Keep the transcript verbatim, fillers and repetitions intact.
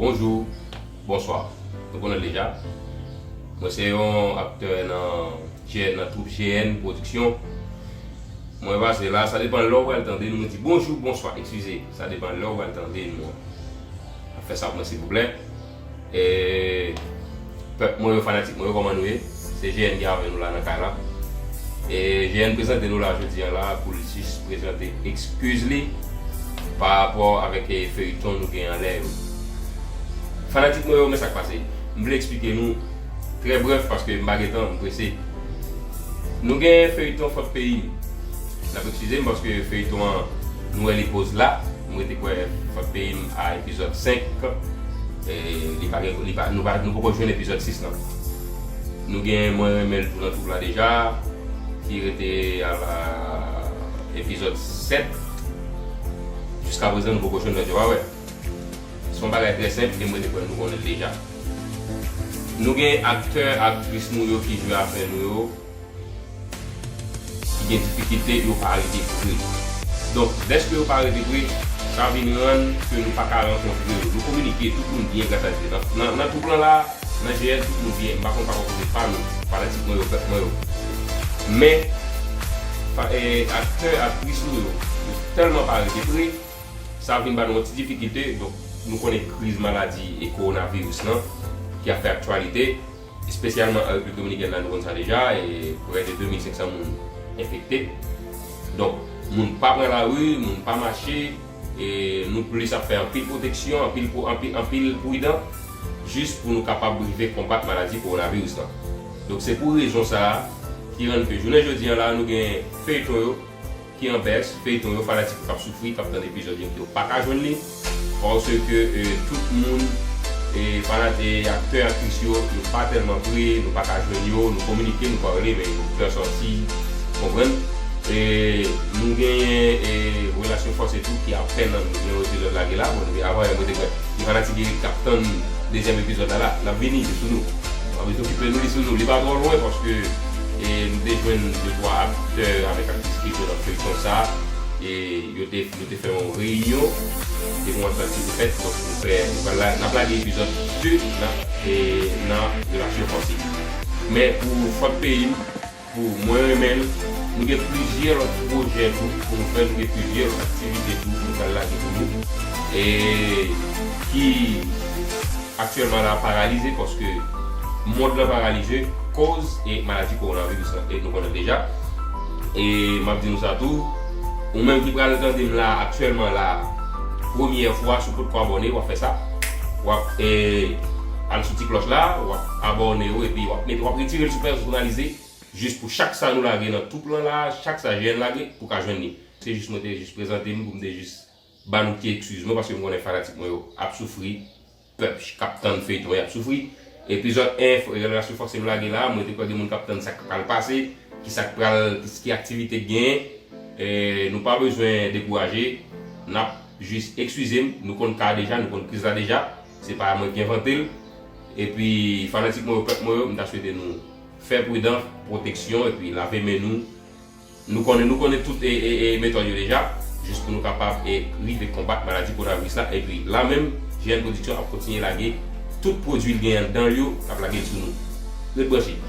Bonjou, bonswa. Nou konnen l deja. Mwen se yon aktè nan G N, nan twoup G N Pwodiksyon. Mwen pase la, sa depann lè w pral tande nou, mwen di bonjou, bonswa, eskize. Sa depann lè w pral tande nou. Fè sa pou mwen, silvouplè. E, pèp mwen yo, fanatik mwen yo, kòman nou ye? Se G N ki avè nou la nan kay la. E G N prezante nou la jodi a la pou l jis prezante ekskiz li pa rapò avèk, e, feyton nou gen anlè yo. Fanatik mwen yo, men sa k pase. M vle eksplike nou trè brèf paske m pa gen tan, m prese. Nou gen feyton Fòt Peyi m. N ap eskize m paske feyton an, nou wè li poz la. M rete kwè Fòt Peyi m a epizòd senk. E li pa gen, li pa, nou pa, nou poko jwenn epizòd sis lan. Nou gen Mwen Renmen L tou nan twoup la deja, ki rete a la epizòd sèt. Jiska prezan, nou poko jwenn lòt yo pa wè. Se yon bagay trè senp e mwen te kwè nou konnen l deja. Nou gen aktè, aktris nou yo ki jwe avè nou yo, ki gen difikilte, yo pa rete pre. Donk, dèske yo pa rete pre, sa vin rann ke nou pa ka rankontre yo. Nou kominike, tout moun byen gras a Dye. Nan, nan, nan twoup lan la, nan G N, tout moun byen. M pa konn pa kote pa nou, fanatik mwen yo, pèp mwen yo. Men, pa, e, aktè, aktris nou yo, yo tèlman pa rete pre, sa vin ba nou yon ti difikilte. Donk, nou konnen kriz maladi e kowonaviris lan ki ap fè aktyalite, espesyalman an Repiblik Dominikèn la, nou konn sa deja, e prè de de mil senk san moun enfekte. Donk, moun pa pran lari, moun pa mache, e nou plis ap fè anpil pwoteksyon, anpil, pwo- anpil, anpil pridan, jis pou nou kapab rive konbat maladi kowonaviris lan. Donk, se pou rezon sa a ki rann ke jounen jodi an la, nou gen feyton yo, ki an bès, feyton yo, fanatik yo k ap soufri, k ap tann epizòd yo, yo pa ka jwenn li. Paske, e, tout moun, e, fanat-, e, aktè, aktris yo, yo pa tèlman pre, nou pa ka jwenn yo, nou kominike, nou pa rele, men yo pè sòti, konprann? E nou genyen, e, relasyon fòse tou ki apèn nan nou gen yon epizòd lage la, bon, avan yè mwen te kwè, nou fanatik Eric k ap tann dezyèm epizòd la la, l ap vini, li sou nou. Pa bezwen okipe nou, li sou nou. Li pa twò lwen paske, e, nou te jwenn de twa aktè avèk aktris ki jwe nan feyton sa. E yo te, nou te fè yon reyinyon. Te gen yon antant ki te fèt. Donk, nou fè, nou pral la, n ap lage epizòd de nan, e, nan relasyon fòse. Men pou Fòt Peyi m, pou Mwen Renmen L, nou gen plizyè lòt pwojè tou pou nou fè, nou gen plizyè lòt aktivite tou pou nou pral lage pou nou. E ki aktyèlman la paralize paske mond lan paralize koz e maladi kowonaviris lan, e nou konnen deja. E m ap di nou sa tou, ou menm ki pral tande m la aktyèlman la, premyè fwa, si w potko abòne, w ap fè sa. W ap, e, al sou ti klòch la, w ap abòne w, epi w ap mete, w ap retire l sou pèsonalize, jis pou chak sa nou lage nan twoup lan la, chak sa G N lage, pou ka jwenn li. Se jis mwen te jis prezante m pou m te jis ba nou ti ekskiz mwen, paske m konnen fanatik mwen yo ap soufri, pèp k ap tann feyton y ap soufri. Epizòd en, relasyon fòse m lage la, mwen te kwè gen moun k ap tann sa k pral pase, ki sa k pral, ki, ki aktivite k genyen. E, nou pa bezwen dekouraje, n ap jis ekskize m, nou konn ka deja, nou konn kriz la deja, se pa mwen ki envante l. Epi, fanatik mwen yo, pèp mwen yo, m ta swete nou fè pridan, pwoteksyon, epi lave men nou. Nou konnen, nou konnen tout e, e, e metòd yo deja, jis pou nou kapab e rive konbat maladi kowonaviris la. Epi la menm, G N Pwodiksyon ap kontinye lage tout pwodui l genyen anndan l yo, l ap lage l sou nou. Ret branche.